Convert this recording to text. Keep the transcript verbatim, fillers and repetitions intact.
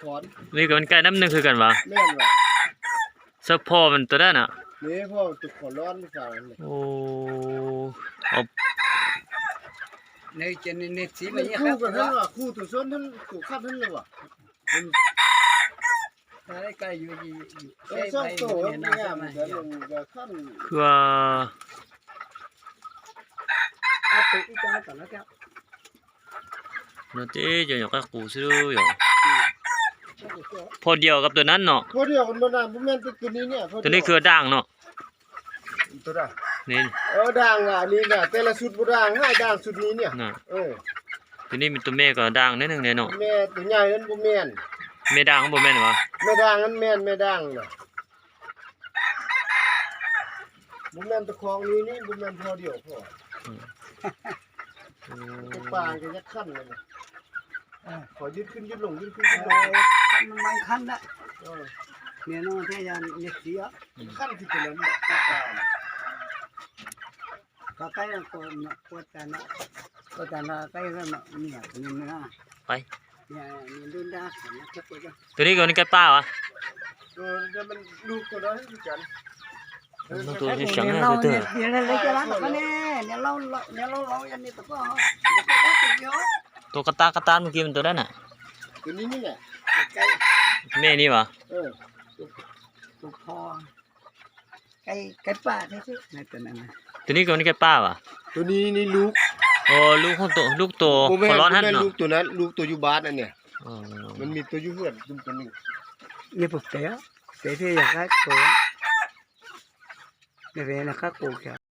ขอน นี่ก็มันใกล้น้ำหนึ่งคือกันวะ แม่นว่ะ เฉพาะมันตัวนั้นน่ะ นี่พ่อตัวขอร้อนนี่กัน โอ้ เอา ในจะในในสี มั มัน นเนี่ย คู่ ครับ กันทั้งว่ะ คู่ตัวส้นทั้งตัวขัดทั้งเลยว่ะ มัน ถ้าได้ใกล้อยู่อยู่อยู่ เออ ใกล้ สองตัว ไปอยู่เนี่ย นี่ น่าจะ งาม มา เหมือนกัน เห็น มันจะขั้น คือว่า เอาไปอีกจานก่อนแล้วครับ นั่นเจ๊จะอยากให้กูซื้ออยู่ อืม พอเดียวกับตัวนั้นเนาะ พอเดียวกันบ่ได้ บ่แม่นตัวนี้เนี่ย พอเดียว ตัวนี้คือด่างเนาะ ตัวใด นี่ เออ ด่างอ่ะ อันนี้น่ะ แต่ละชุดบ่ด่าง ให้ด่างชุดนี้เนี่ย น่ะ เออ ตัวนี้มีตัวแม่ก็ด่างนิดนึงเนี่ยเนาะ แม่ตัวใหญ่นั้นบ่แม่น แม่ด่างบ่แม่นวะ แม่ด่างนั้นแม่น แม่ด่างน่ะ บ่แม่นตะคองนี้นี่ บ่แม่นพอเดียวพอ อืม อืม เป็นปลาก็ยักขั้นเลยนะ เออ ขอยืดขึ้นยืดลง ยืดขึ้นยืดลง เออ มันมันขั้นละ เออ เนี่ยน้องแท้ยันเนี่ยเสีย ขั้นที่เป็นนั้นน่ะ ปลา ก็ใกล้แล้วก็ปวดกันละ ปวดกันละ ใกล้แล้วเนาะ เนี่ย นี่นะ ไป เนี่ย นี่รุ่นดา เนี่ย จะปวดกัน ตัวนี้ก็นี่ใกล้ป้าวะ เออ แล้วมันลูกตัวนั้นคือกัน มันตัวที่เสียง เนี่ย เนี่ย เรา ตัว เนี่ย เนี่ย เราจะรักกันเนี่ย เนี่ย เรา เรา เนี่ย เรา เรา อันนี้ตัวก็ ตัวกระตากกระตานเมื่อกี้มันตัวนั้นน่ะ ตัวนี้นี่แหละ ใกล้ แม่นี่วะ เออ ตัวพ่อ ใกล้ ใกล้ป้าที่สุดในตัวนั้นน่ะ ตัวนี้ก็นี่ใกล้ป้าวะ ตัวนี้นี่ลูก โอ้ ลูกของตัว ลูกตัว บ่แม่น ขอร้อนหั่น บ่แม่น เนาะ ลูกตัวนั้น ลูกตัวอยู่บ้านอันเนี้ย อ๋อ มันมีตัวอยู่เฮือนตัวหนึ่ง เนี่ยผมเตะ เตะที่อยากได้ตัว เนี่ยเป็นนะครับ ปลูกครับ